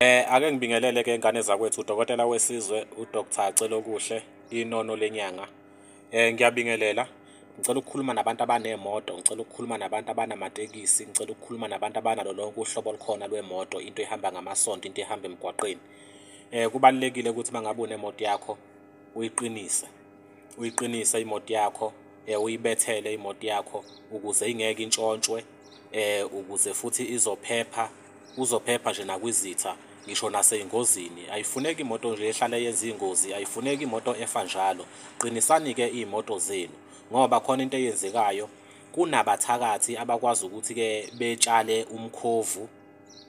Ake ngibingelele ke ngane zakwethu, udokotela wesizwe uDr Celokuhle, inono lenyanga. Ngiyabingelela. Ngicela ukukhuluma nabantu abanemoto, ngicela ukukhuluma nabantu abanamatekisi, ngicela ukukhuluma nabantu abanalo lonke uhlobo olukhona lwemoto, into ehamba ngamasonto, into ehamba emgwaqeni. Kubalulekile ukuthi uma ngabe unemoto yakho uyiqinise. Uyiqinise imoto yakho, uyibethele imoto yakho ukuze ingeke intshontshwe, ukuze futhi izophepha, uzophepha nje nakwizitha, ngisho nasey'ngozini. Ayifuneki imoto nje ehlale yenza iy'ngozi, ayifuneki imoto efa njalo. Qinisani-ke iy'moto zenu, ngoba khona into eyenzekayo, kunabathakathi abakwazi ukuthi-ke betshale umkhovu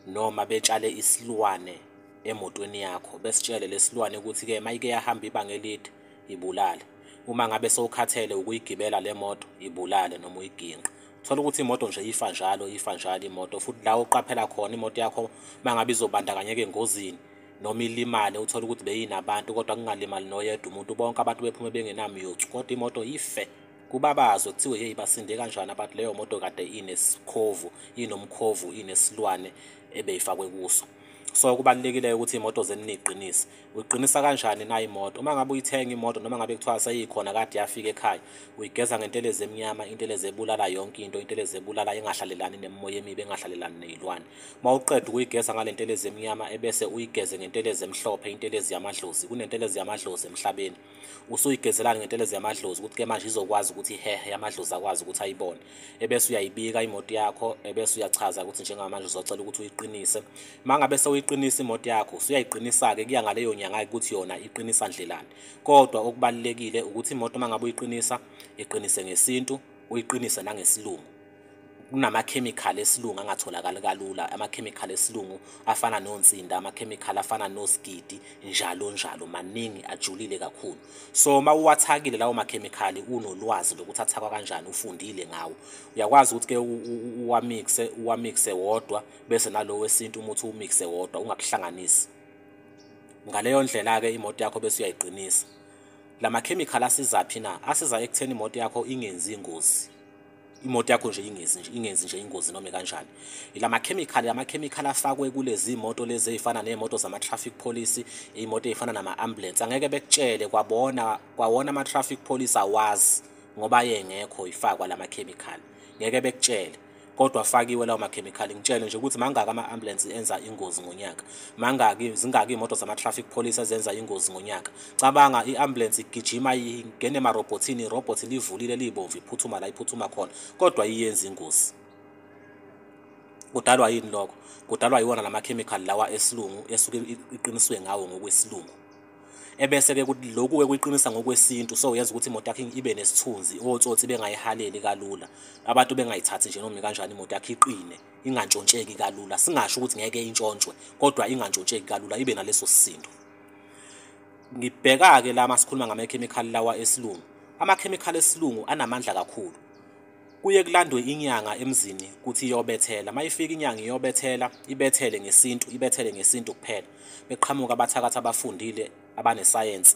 noma betshale isilwane emotweni yakho, besitshele lesilwane ukuthi-ke mayike yahamba ibanga elide ibulale. Uma ngabe sewukhathele ukuyigibela le moto, ibulale noma uyiginqe. Thola ukuthi imoto nje ifa njalo, ifa njalo imoto, futhi la uqaphela khona imoto yakho mangabe izobandakanyeka engozini noma ilimale, uthole ukuthi beyinabantu kodwa kungalimali noyedwa umuntu, bonke abantu bephume bengenamyocu, kodwa imoto ife. Kubabazwe kuthiwe hey, basinde kanjani abantu, leyo moto kade inesikhovu, inomkhovu, inesilwane ebeyifakwe kuso. So kubalulekile ukuthi imoto zenu niyiqinise. Uyiqinisa kanjani na imoto? Uma ngabe uyithenga imoto, noma ngabe kuthiwa seyikhona kade yafika ekhaya, uyigeza ngentelezi emnyama, intelezi ebulala yonke into, intelezi ebulala engahlalelani nemimoya emibi, engahlalelani ney'lwane. Uma uqeda ukuyigeza ngale ntelezi emnyama, ebese uyigeze ngentelezi emhlophe, intelezi yamadlozi. Kunentelezi yamadlozi emhlabeni. Usuyigezelani ngentelezi yamadlozi ukuthi ke manje izokwazi ukuthi ihehe amadlozi akwazi ukuthi ayibone. Ebese uyayibika imoto yakho, ebese uyachaza ukuthi njengamanje uzocela ukuthi uyiqinise. Uma ngabe sewuyiqinisa imoto yakho, usuyayiqinisa-ke kuya ngaleyo nyanga ukuthi yona iqinisa ndlelani. Kodwa okubalulekile ukuthi imoto uma ngabe uyiqinisa, iqinise ngesintu, uyiqinise nangesilungu. Kunamakhemikhali esilungu angatholakali kalula, amakhemikhali esilungu afana nonsinda, amakhemikhali afana nosigidi, njalo njalo, maningi, ajulile kakhulu. So uma uwathakile lawo makhemikhali, unolwazi lokuthi athakwa kanjani, ufundile ngawo, uyakwazi ukuthi ke uwamixe, uwamixe wodwa, bese nalo wesintu umuthi uwumixe wodwa, ungakuhlanganisi. Ngaleyo ndlela-ke imoto yakho bese uyayiqinisa. La makhemikhali asizaphi na? Asiza ekutheni imoto yakho ingenzi ingozi. Imoto yakho nje ingenzi nje ingozi noma kanjani. Ilamakhemikhali, amakhemikhali afakwe kulezi moto lezi ezifana nemoto zama-traffic police, iy'moto ey'fana nama-ambulance. Angeke bekutshele kwabona, kwawona ama-traffic police awazi ngoba ayengekho ifakwa lamakhemikhali. Ngeke bekutshele, kodwa afakiwe lawo makhemikhali. Ngitshele nje ukuthi mangaki ama-ambulance enza ingozi ngonyaka, mangaki, zingaki iy'moto zama-traffic police ezenza ingozi ngonyaka. Cabanga i-ambulance igijima ingena emarobhothini, irobhothi livulile libomvu, iphuthuma la iphuthuma khona, kodwa iyenza ingozi. Kudalwa yini lokho? Kudalwa yiwona lamakhemikhali lawa esilungu esuke iqiniswe ngawo ngokwesilungu. Ebese-ke lokhu-ke kuyiqinisa ngokwesintu, so yenza ukuthi imoto yakho ibe nesithunzi, otsotsi bengayihaleli kalula, abantu bengayithathi nje noma kanjani, imoto yakho iqine, ingantshontsheki kalula. Singasho ukuthi ngeke intshontshwe, kodwa ingantshontsheki kalula, ibe naleso sisindo. Ngibheka-ke la masikhuluma ngamakhemikhali lawa esilungu. Amakhemikhali esilungu anamandla kakhulu. Kuye kulandwe inyanga emzini kuthi iyobethela. Uma ifika inyanga iyobethela, ibethele ngesintu, ibethele ngesintu kuphela. Beqhamuka abathakathi abafundile abanesayensi,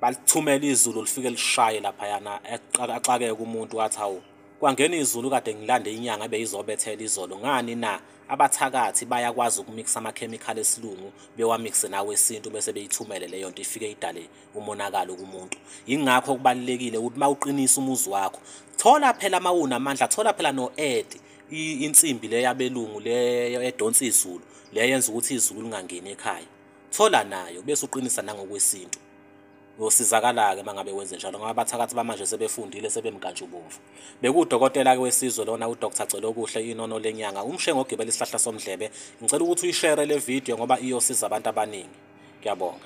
balithumela izulu lifike lishaye laphayana, axakeke umuntu athi hawu, kwangena izulu kade ngilande inyanga ebeyizobethela izolo. Ngani na? Abathakathi bayakwazi ukumixa amakhemikhali esilungu, bewamixe nawe esintu, bese beyithumele leyo nto ifike idale umonakalo kumuntu. Yingakho kubalulekile ukuthi uma uqinisa umuzi wakho, thola phela uma unamandla, thola phela no-add insimbi le yabelungu le edonsa izulu, le yenza ukuthi izulu lingangeni ekhaya. Thola nayo bese uqinisa nangokwesintu. Uyosizakala-ke uma ngabe wenze njalo, ngoba abathakathi bamanje sebefundile, sebemnkantshubomvu. Bekuwudokotela-ke wesizwe lona uDr Celokuhle, inono lenyanga, umshengu ogibela isihlahla somdlebe. Ngicela ukuthi uyishere le video ngoba iyosiza abantu abaningi. Ngiyabonga.